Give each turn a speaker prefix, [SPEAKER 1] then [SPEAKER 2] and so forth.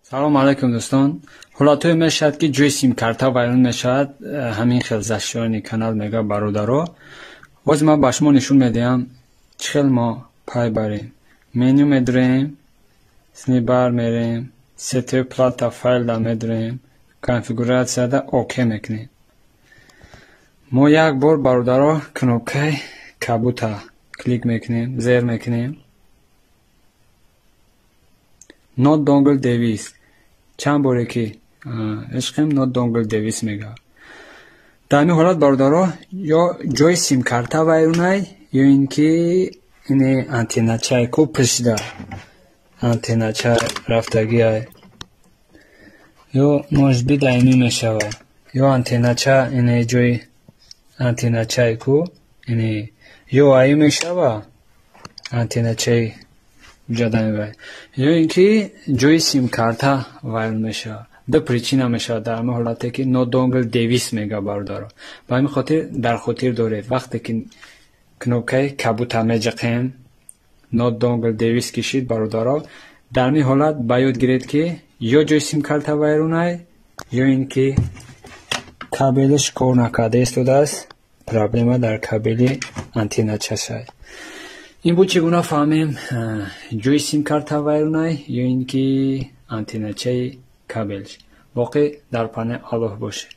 [SPEAKER 1] Салом алайкум, дӯстон. Ҳолатҳое мешавад, ки ҷои симкарта вайрон мешавад, ҳамин хел защищённый канал мега, бародаро. Боз ман ба шумо нишон медиҳам, чӣ хел мо пай барем. Меню медурем, снибар мерем, сетевой плата файлда медурем, конфигуратсияда ОК мекунем. Мо як бор, бародаро, кнопкаи кабута клик мекунем, зер мекунем. No dongle device. Чанд боре ки ишқем, no dongle device мега. Дар ҳамин ҳолат, бародаро, ё ҷои симкарта вайронай, ё ин ки ини антенначаи ку пишида, антеннача рафтагиай, ё может быть даимӣ мешавад, ё антеннача, ини ҷои антенначаи ку, ини ё аи мешава, антенначаи ҷадами, ё ин ки ҷои симкарта вайрон мешавад. Ду причина мешавад дар ҳамин ҳолате, ки no dongle device мега, бародаро. Ба ҳамин хотир дар хотир доред: вақте ки кнопкаи кабута меҷиқем, no dongle device кишид, бародаро, дар ҳамин ҳолат ба ёд гиред, ки ё ҷои симкарта вайронай, ё ин ки кабелиш кор накарда истодааст, проблема дар кабели антенначашай. Ин буд, чӣ гуна фаҳмем ҷои симкарта вайронай ё ин ки антенначаи кабелш. Боқӣ дар паноҳи Аллоҳ бошед.